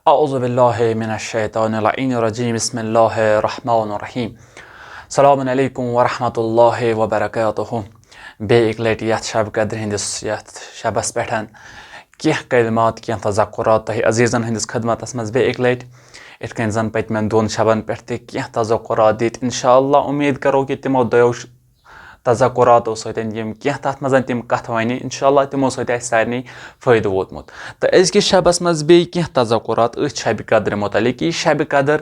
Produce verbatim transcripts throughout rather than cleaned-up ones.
اعوذ باللہ من الشیطان اللعین الرجیم، بسم اللہ الرحمن الرحیم۔ السلام علیکم ورحمۃ اللہ وبرکاتہ۔ بیٚیہِ اَکہِ لَٹہِ یَتھ شب قدرِ ہِنٛدِس، یَتھ شبَس پٮ۪ٹھ کینٛہہ کلمات، کینٛہہ تذکرات تۄہہِ عزیٖزَن ہٕنٛدِس خدمتَس منٛز بیٚیہِ اَکہِ لَٹہِ۔ یِتھ کٔنۍ زَن پٔتمٮ۪ن دۄن شبَن پٮ۪ٹھ تہِ کینٛہہ تذکرات دِتۍ، انشاءاللہ اُمید کَرو کہِ تِمو دۄیو ش-، تذکراتو سۭتۍ یِم کینٛہہ تَتھ منٛز تِم کَتھٕ وَنہِ، انشاءاللہ تِمو سۭتۍ آسہِ سارنٕے فٲیدٕ ووتمُت۔ تہٕ أزکِس شبَس منٛز بیٚیہِ کینٛہہ تذکرات أتھۍ شبِ قدرِ مُتعلِق۔ یہِ شبِ قدر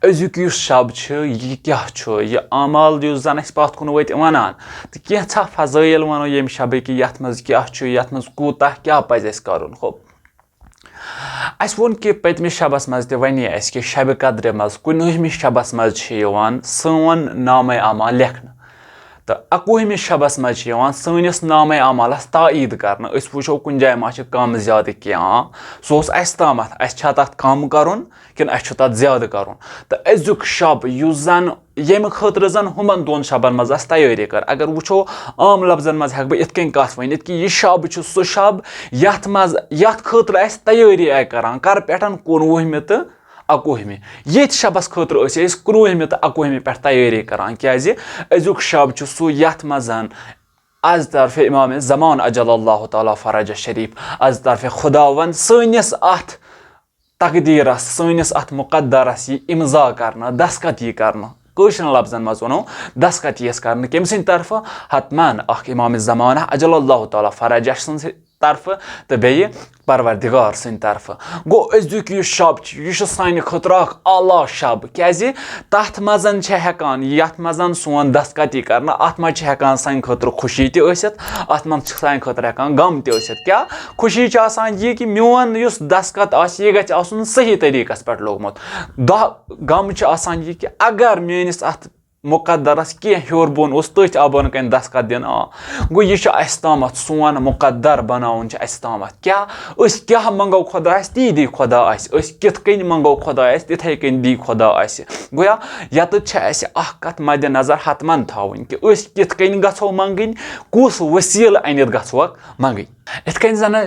أزیُک یُس شب چھُ، یہِ کیٛاہ چھُ؟ یہِ اعمال یُس زَن اَسہِ پَتھ کُن وٲتۍ وَنان، تہٕ کینٛژھا فضٲیِل وَنو ییٚمہِ شبٕکۍ، یَتھ منٛز کیٛاہ چھُ، یَتھ منٛز کوٗتاہ کیٛاہ پَزِ اَسہِ کَرُن۔ ہو، اَسہِ ووٚن کہِ پٔتمہِ شبَس منٛز تہِ وَنے اَسہِ کہِ شبِ قدرِ منٛز، کُنوُہمہِ شبَس منٛز چھِ یِوان سون نامَے اعمال لیکھنہٕ۔ تہٕ اَکوُہمِس شبَس منٛز چھِ یِوان سٲنِس نامَے اعمالَس تاییٖد کرنہٕ۔ أسۍ وٕچھو کُنہِ جایہِ ما چھِ کم زیادٕ کینٛہہ۔ سُہ اوس اَسہِ تامَتھ، اَسہِ چھا تَتھ کم کرُن کِنہٕ اَسہِ چھُ تَتھ زیادٕ کرُن۔ تہٕ أزیُک شب، یُس زَن، ییٚمہِ خٲطرٕ زَن ہُمَن دۄن شبَن منٛز اَسہِ تیٲری کٔر، اگر وٕچھو، عام لفظن منٛز ہٮ۪کہٕ بہٕ یِتھ کٔنۍ کَتھ ؤنِتھ کہِ یہِ شب چھُ سُہ شب، یَتھ منٛز، یَتھ خٲطرٕ اَسہِ تیٲری آیہِ کران، کَرٕ پٮ۪ٹھ کُنوُہمہِ تہٕ اَکوُہمہِ۔ ییٚتھۍ شبَس خٲطرٕ ٲسۍ أسۍ کُنوُہمہِ تہٕ اَکوُہمہِ پٮ۪ٹھ تیٲری کران، کیازِ أزیُک شب چھُ سُہ، یَتھ منٛز زَن از طرفِ امام زمان عجل اللہ تعالیٰ فرج شریف، از طرفِ خداوند سٲنِس اَتھ تقدیٖرَس، سٲنِس اَتھ مُقدرَس یی امضا کرنہٕ، دستخط یی کرنہٕ۔ کٲشرٮ۪ن لفظن منٛز وَنو، دستخط یِیَس کرنہٕ۔ کٔمۍ سٕنٛدِ طرفہٕ؟ حتماً اکھ امام زمانہ عجل اللہ تعالیٰ فرج سٕنٛز طرفہٕ تہٕ بیٚیہِ پروردگار سٕنٛدِ طرفہٕ۔ گوٚو، أزیُک یُس شب چھُ، یہِ چھُ سانہِ خٲطرٕ اکھ اعلیٰ شب، کیازِ تتھ منٛز چھِ ہٮ۪کان، یتھ منٛز سون دستخط یی کرنہٕ، اتھ منٛز چھِ ہٮ۪کان سانہِ خٲطرٕ خوشی تہِ ٲسِتھ، اتھ منٛز چھِ سانہِ خٲطرٕ ہٮ۪کان غم تہِ ٲسِتھ۔ کیٛاہ خوشی چھِ آسان؟ یہِ کہِ میون یُس دستخط آسہِ، یہِ گژھِ آسُن صحیح طریٖقس پٮ۪ٹھ لوٚگمُت۔ دَہ، غم چھُ آسان یہِ کہِ اگر میٲنِس اتھ مُقدرس کینٛہہ ہیوٚر بۄن اوس تٔتھۍ آبن کَنۍ دستخط دِنہٕ۔ آ، گوٚو، یہِ چھُ اَسہِ تامَتھ سون مُقدر بناوُن چھُ اَسہِ تامَتھ۔ کیٛاہ؟ أسۍ کیٛاہ منٛگو خۄدایَس، تی دی خۄدا اَسہِ۔ أسۍ کِتھ کٔنۍ منٛگو خۄدایَس، تِتھَے کٔنۍ دی خۄدا اَسہِ۔ گویا، یَتَتھ چھِ اَسہِ اَکھ کَتھ مَدِ نظر حتمَن تھاوٕنۍ کہِ أسۍ کِتھ کٔنۍ گژھو منٛگٕنۍ، کُس ؤسیٖلہٕ أنِتھ گژھوکھ منٛگٕنۍ۔ یِتھ کٔنۍ زَنہٕ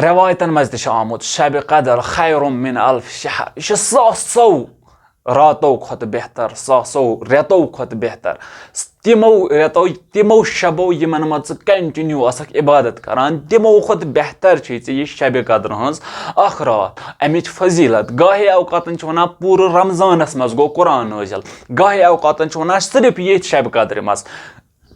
رٮ۪وایتَن منٛز تہِ چھُ آمُت، "شبِ قدر خیر من الف شہر"، یہِ چھُ ساسو راتو کھۄتہٕ بہتر، ساسو رٮ۪تو کھۄتہٕ بہتر۔ تِمو رٮ۪تو، تِمو شبو یِمن منٛز ژٕ continue ٲسکھ عبادت کران، تِمو کھۄتہٕ بہتر چھے ژےٚ یہِ شبِ قدر ہٕنٛز اکھ راتھ۔ امِچ فضیلت، گاہے اوقاتن چھِ ونان پوٗرٕ رمضانس منٛز گوٚو قرآن نٲزِل، گاہے اوقاتن چھِ ونان صرف ییٚتھۍ شبِ قدرِ منٛز۔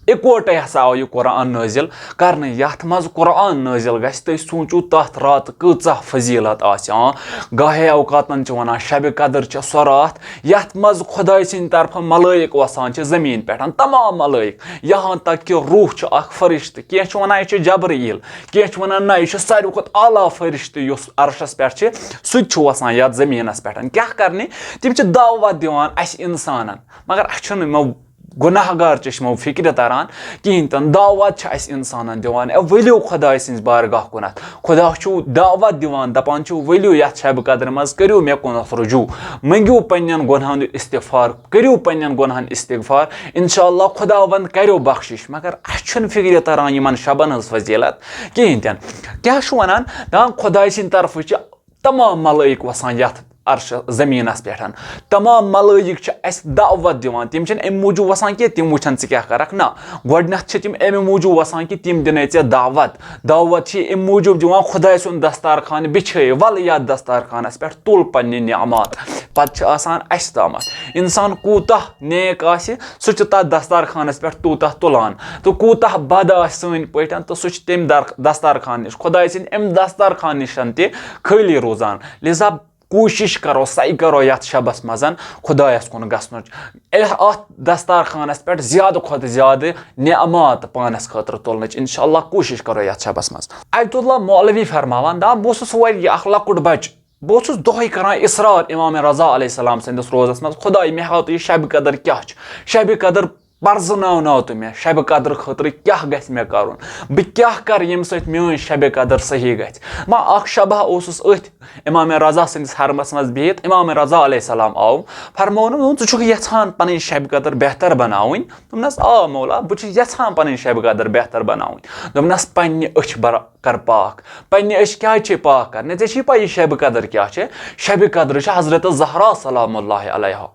اِکوٹے ہسا آو یہِ قرآن نٲزِل کرنہٕ۔ یتھ منٛز قرآن نٲزِل گژھِ، تُہۍ سوٗنچِو تتھ راتہٕ کۭژاہ فضیلت آسہِ۔ آ، گاہے اوقاتن چھِ ونان شبِ قدر چھِ سۄ راتھ یتھ منٛز خۄداے سٕنٛدِ طرفہٕ ملٲیک وسان چھِ زمین پٮ۪ٹھ، تمام ملٲیک، یہاں تک کہ روح چھُ اکھ فرشتہٕ، کینٛہہ چھِ ونان یہِ چھُ جبرائیل، کینٛہہ چھِ ونان نہ، یہِ چھُ ساروی کھۄتہٕ اعلیٰ فرشتہٕ یُس عرشس پٮ۪ٹھ چھِ، سُہ تہِ چھُ وسان یتھ زمینس پٮ۪ٹھ۔ کیٛاہ کرنہِ؟ تِم چھِ دعوت دِوان اسہِ انسانن، مگر اسہِ چھُنہٕ یِمو گناہ گار چشمو فکرِ تران کہین تہِ نہٕ۔ دعوت چھِ اسہِ انسانن دِوان، اے ؤلِو خۄداے سٕنٛزِ بارگاہ کُنتھ۔ خۄدا چھُ دعوت دِوان، دپان چھُ، "ؤلِو یتھ شبِ قدرِ منٛز، کٔرِو مےٚ کُنتھ رجوع، مٔنگِو پننٮ۪ن گۄنہن ہُنٛد استغفار، کٔرِو پننٮ۪ن گۄنہن استغفار، انشاءاللہ خۄداوند کرٮ۪و بخشش۔" مگر اسہِ چھُنہٕ فکرِ تران یِمن شبن ہٕنٛز فضیلت کہین تہِ نہٕ۔ کیٛاہ چھُ ونان؟ دپان خۄداے سٕنٛدِ طرفہٕ چھِ تمام ملٲیک وسان یتھ عرشس زمینس پٮ۪ٹھ۔ تمام ملٲیک چھِ اسہِ دعوت دِوان۔ تِم چھِنہٕ امہِ موٗجوٗب وسان کینٛہہ، تِم وٕچھن ژٕ کیٛاہ کرکھ۔ نہ، گۄڈٕنیتھ چھِ تِم امہِ موٗجوٗب وسان کہِ تِم دِنے ژےٚ دعوت۔ دعوت چھِ امہِ موٗجوٗب دِوان، خۄداے سُنٛد دستارخان بِچھٲیِو، ولہٕ یتھ دستارخانس پٮ۪ٹھ تُل پننہِ نعمات۔ پتہٕ چھِ آسان اسہِ تامتھ، انسان کوٗتاہ نیک آسہِ، سُہ چھُ تتھ دستارخانس پٮ۪ٹھ توٗتاہ تُلان۔ تہٕ کوٗتاہ بد آسہِ سٲنۍ پٲٹھۍ، تہٕ سُہ چھُ تمہِ در-، دستارخان نِش، خۄداے سٕنٛدِ امہِ دستارخان نِش تہِ خٲلی روزان۔ لہذا کوٗشِش کرو، سعی کرو یتھ شبس منٛز خۄدایس کُن گژھنٕچ۔ ییٚلہِ اتھ دستارخانس پٮ۪ٹھ زیادٕ کھۄتہٕ زیادٕ نعمات پانس خٲطرٕ تُلنٕچ، انشاءاللہ کوٗشِش کرو یتھ شبس منٛز۔ آیت اللہ مولوی فرماوان، دپان، بہٕ اوسُس واریاہ اکھ لۄکُٹ بچہٕ، بہٕ اوسُس دۄہے کران اصرار امام رضا علیہ السلام سٕنٛدِس روزس منٛز، "خۄداے، مےٚ ہاو تہٕ یہِ شبِ قدر کیٛاہ چھُ؟ شبِ قدر پرزٕناوناو تہٕ مےٚ، شبِ قدر خٲطرٕ کیٛاہ گژھِ مےٚ کرُن؟ بہٕ کیٛاہ کرٕ ییٚمہِ سۭتۍ میٲنۍ شبِ قدر صحیح گژھِ؟ ما اکھ شبہ اوسُس أتھۍ امام رضا سٕنٛدِس حرمس منٛز بِہِتھ، امام رضا علیہ السلام آو، فرموونَم، دوٚپُن، "ژٕ چھُکھ یژھان پنٕنۍ شبِ قدر بہتر بناوٕنۍ؟" دوٚپنَس، "آ مولا، بہٕ چھُس یژھان پنٕنۍ شبِ قدر بہتر بناوٕنۍ۔" دوٚپنَس، "پننہِ أچھ بر-، کر پاک۔" پننہِ أچھ کیٛازِ چھے پاک کرنہِ؟ ژےٚ چھے پَیی شبِ قدر کیٛاہ چھے؟ شبِ قدر چھِ حضرت زہرا سلام اللہ علیہا۔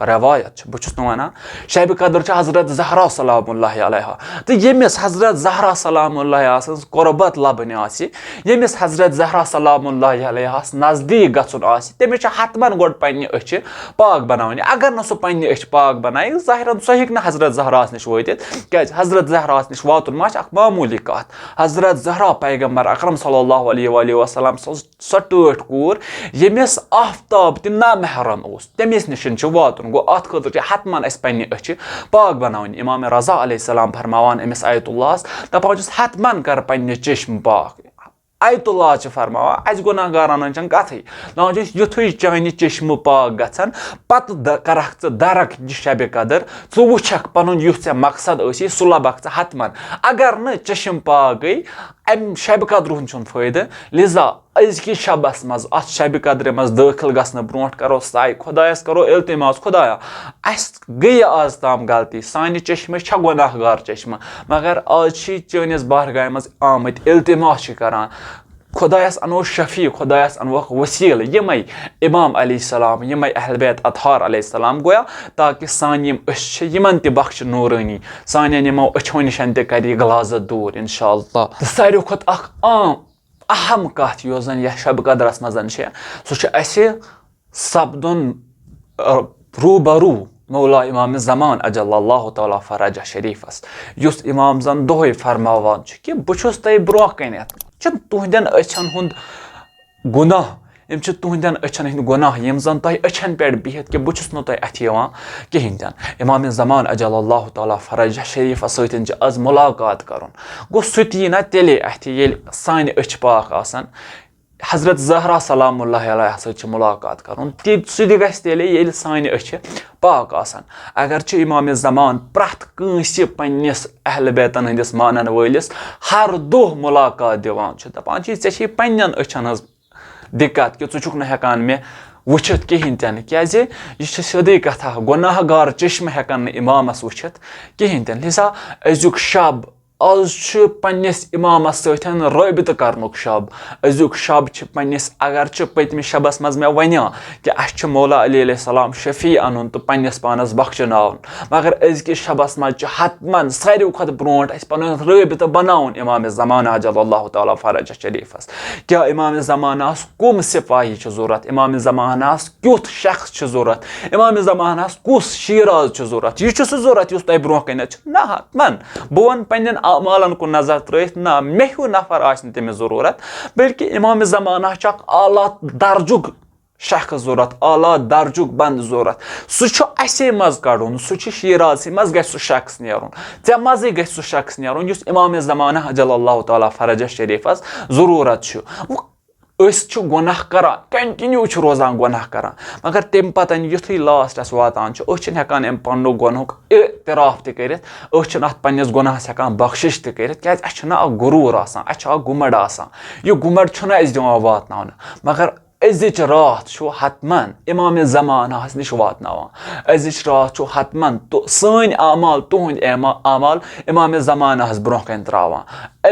روایت چھِ، بہٕ چھُس نہٕ وَنان، شبِ قدر چھِ حضرت زہرا سلام اللہ علیہا۔ تہٕ ییٚمِس حضرت زہرا سلام اللہ سٕنٛز قربت لبنہِ آسہِ، ییٚمِس حضرت زہرا سلام اللہ علیہس نزدیٖک گژھُن آسہِ، تٔمِس چھِ حتماً گۄڈٕ پننہِ أچھِ پاک بناوٕنۍ۔ اگر نہٕ سُہ پننہِ أچھِ پاک بنایہِ، ظٲہِرَن سُہ ہیٚکہِ نہٕ حضرت زہراہس نِش وٲتِتھ، کیٛازِ حضرت زہراہس نِش واتُن ما چھِ اکھ معموٗلی کتھ؟ حضرت زہرا پیغمبر اکرم صلی اللہ علیہ وآلہ وسلم سٕنٛز سۄ ٹٲٹھ کوٗر، ییٚمِس آفتاب تہِ نامحرم اوس، تٔمِس نِش چھُ واتُن۔ گوٚو، اَتھ خٲطرٕ چھِ حتماً اَسہِ پننہِ أچھِ پاک بناوٕنۍ۔ امام رضا علیہ السلام فرماوان أمِس آیت اللہَس، دَپان چھُس، "حتماً کر پننہِ چشمہٕ پاک۔" آیت اللہ چھِ فرماوان، اَسہِ گۄناہ گارَن ہٕنٛز چھَنہٕ کَتھٕے۔ دَپان چھِ أسۍ، یُتھُے چانہِ چشمہٕ پاک گژھن، پَتہٕ دَ-، کَرَکھ ژٕ درک یہِ شبِ قدر، ژٕ وٕچھَکھ پَنُن یُس ژےٚ مقصد ٲسی، سُہ لَبَکھ ژٕ حتماً۔ اگر نہٕ چشم پاک گٔے، اَمہِ شبِ قدرُن چھُنہٕ فٲیدٕ۔ لذا أزکِس شبس منٛز، اتھ شبِ قدرِ منٛز دٲخل گژھنہٕ برونٛٹھ کرو سعی خۄدایس، کرو التماس، خۄدایا، اسہِ گٔیہِ آز تام غلطی، سانہِ چشمہٕ چھےٚ گۄناہ گار چشمہٕ، مگر آز چھِ چٲنِس بارگاہہِ منٛز آمٕتۍ، التماس چھِ کران، خۄدایس انو شفیع، خۄدایس انوکھ وسیلہٕ، یِمے امام علیہ السلام، یِمے اہل بیت اطہار علیہ السلام، گویا تاکہ سانہِ یِم أچھ چھِ، یِمن تہِ بخش نورٲنی، سانٮ۪ن یِمو أچھو نِشن تہِ کرِ یہِ غلاظت دوٗر، انشاءاللہ۔ تہٕ ساروی کھۄتہٕ اکھ عام اہم کتھ یۄس زن یتھ شب قدرس منٛز چھِ، سُہ چھُ اسہِ سپدُن، ٲ، روٗبرو مولا امام زمان عجل اللہ تعالیٰ فرجہ شریفس، یُس امام زن دۄہے فرماوان چھُ کہِ بہٕ چھُس تۄہہِ برونٛہہ کنٮ۪تھ، چھُ تُہنٛدٮ۪ن أچھن ہُنٛد گۄناہ، یِم چھِ تُہنٛدٮ۪ن أچھن ہٕنٛدۍ گۄناہ، یِم زن تۄہہِ أچھن پٮ۪ٹھ بِہِتھ کہِ بہٕ چھُس نہٕ تۄہہِ اتھِ یِوان کِہینۍ تہِ نہٕ۔ امام زمان عجل اللہ تعالیٰ فرجہ شریفس سۭتۍ چھُ از ملاقات کرُن۔ گوٚو، سُہ تہِ یی نا تیٚلے اتھِ، ییٚلہِ سانہِ أچھ پاک آسن۔ حضرت زہرا سلام اللہ علیہا سۭتۍ چھِ ملاقات کرُن، تہِ، سُہ تہِ گژھِ تیٚلے، ییٚلہِ سانہِ أچھِ پاک آسن۔ اگرچہِ امام زمان پرٛٮ۪تھ کٲنٛسہِ پننِس اہل بیتن ہٕنٛدِس مانن وٲلِس ہر دۄہ ملاقات دِوان چھُ، دپان چھُ، "ژےٚ چھے پننٮ۪ن أچھن ہٕنٛز دِقت کہِ ژٕ چھُکھ نہٕ ہٮ۪کان مےٚ وٕچھِتھ کِہینۍ تہِ نہٕ، کیازِ یہِ چھِ سیٚودٕے کتھا، گۄناہ گار چشمہٕ ہٮ۪کن نہٕ امامس وٕچھِتھ کِہینۍ تہِ نہٕ۔" لہذا أزیُک شب، از چھُ پننِس امامس سۭتۍ رٲبطہٕ کرنُک شب۔ أزیُک شب چھُ پننِس، اگرچہِ پٔتمِس شبس منٛز مےٚ ونیو کہِ اسہِ چھُ مولا علی علیہ السلام شفیع انُن تہٕ پننِس پانس بخشناوُن، مگر أزکِس شبس منٛز چھُ حتمن ساروی کھۄتہٕ برونٛٹھ اسہِ پنُن رٲبطہٕ بناوُن امام زمانہ عجل اللہ تعالیٰ فرجہ شریفس۔ کیٛاہ امام زمانہس کُم سپاہی چھِ ضروٗرت؟ امام زمانہس کیُتھ شخص چھُ ضروٗرت؟ امام زمانہس کُس شیراز چھُ ضروٗرت؟ یہِ چھُ سُہ ضروٗرت یُس تۄہہِ برونٛہہ کنٮ۪تھ چھُ؟ نہ، حتمن۔ بہٕ وَنہٕ پننٮ۪ن اعمالن کُن نظر ترٲوِتھ، نہ، مےٚ ہیوٗ نفر آسہِ نہٕ تٔمِس ضروٗرت، بلکہِ امام زمانہ چھُ اکھ اعلیٰ درجُک شخص ضروٗرت، اعلیٰ درجُک بندٕ ضروٗرت۔ سُہ چھُ اسے منٛز کڑُن، سُہ چھُ شیرازسٕے منٛز گژھِ سُہ شخص نیرُن، ژےٚ منٛزٕے گژھِ سُہ شخص نیرُن یُس امام زمانہ عجل اللہ تعالیٰ فرجہ شریفس ضروٗرت چھُ۔ وۄنۍ أسۍ چھِ گۄناہ کران، continue چھِ روزان گۄناہ کران، مگر تمہِ پتہٕ یُتھُے لاسٹس واتان چھُ، أسۍ چھِنہٕ ہٮ۪کان امہِ پننُک گۄنہُک اعتراف تہِ کٔرِتھ، أسۍ چھِنہٕ اتھ پننِس گۄناہس ہٮ۪کان بخشش تہِ کٔرِتھ، کیازِ اسہِ چھُنہ اکھ غروٗر آسان، اسہِ چھُ اکھ گُمڑ آسان۔ یہِ گُمڑ چھُنہٕ اسہِ دِوان واتناونہٕ، مگر أزِچ راتھ چھُ حتمن امام زمانہس نِش واتناوان۔ أزِچ راتھ چھُ حتمن تُ-، سٲنۍ اعمال، تُہنٛدۍ اعما-، اعمال امام زمانہس برونٛہہ کنہِ تراوان۔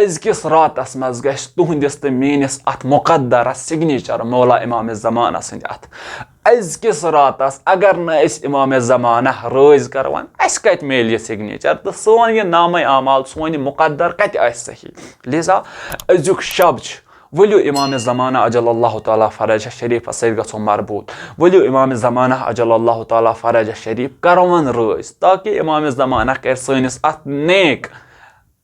أزکِس راتس منٛز گژھِ تُہنٛدِس تہٕ میٲنِس اتھ مقدرس signature مولا امام زمانہ سٕنٛدِ اتھٕ۔ أزکِس راتس اگر نہٕ أسۍ امام زمانہ رٲضۍ کرون، اسہِ کتہِ میلہِ یہِ signature؟ تہٕ سون یہِ نامہ اعمال، سون یہِ مقدر کتہِ آسہِ صحیح؟ لہذا أزیُک شب چھُ، ؤلِو امام زمانہ عجل اللہ تعالیٰ فرجہ شریفس سۭتۍ گژھو مربوط، ؤلِو امام زمانہ عجل اللہ تعالیٰ فرجہ شریف کرون رٲضۍ، تاکہ امام زمانہ کرِ سٲنِس اتھ نیک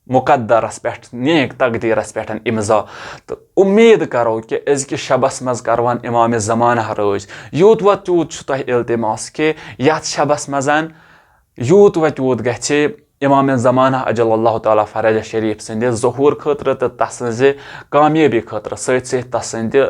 مقدرس پٮ۪ٹھ، نیک تقدیرس پٮ۪ٹھ امضا۔ تہٕ امید کرو کہِ أزکِس شبس منٛز کرون امام زمانہ رٲضۍ۔ یوٗت و تیوٗت چھُ تۄہہِ التماس کہِ یتھ شبس منٛز یوٗت و تیوٗت گژھِ امام زمانہ عجل اللہ تعالیٰ فرجہ شریف سٕنٛدِ ظہور خٲطرٕ تہٕ تسٕنٛزِ کامیٲبی خٲطرٕ، سۭتۍ سۭتۍ تسٕنٛدِ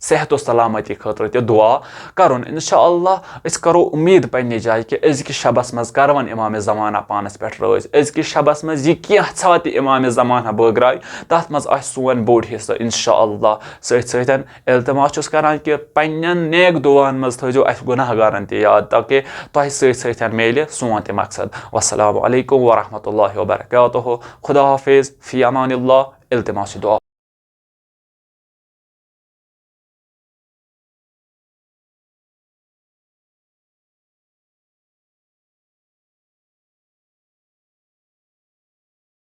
صحت و سلامتی خٲطرٕ تہِ دعا کرُن۔ انشاءاللہ أسۍ کرو امید پننہِ جایہِ کہِ أزکِس شبس منٛز کرون امام زمانہ پانس پٮ۪ٹھ رٲضۍ، أزکِس شبس منٛز یہِ کینٛژھا تہِ امام زمانہ بٲگراوِ، تتھ منٛز آسہِ سون بوٚڑ حصہٕ انشاءاللہ۔ سۭتۍ سۭتۍ التماس چھُس کران کہِ پننٮ۪ن نیک دعاہن منٛز تھٲیزیو اسہِ گناہ گارن تہِ یاد، تاکہِ تۄہہِ سۭتۍ سۭتۍ میلہِ سون تہِ مقصد۔ والسلام علیکم ورحمۃ اللہ وبرکاتہ۔ خدا حافظ، فی امان اللہ۔ التماس چھُ دعا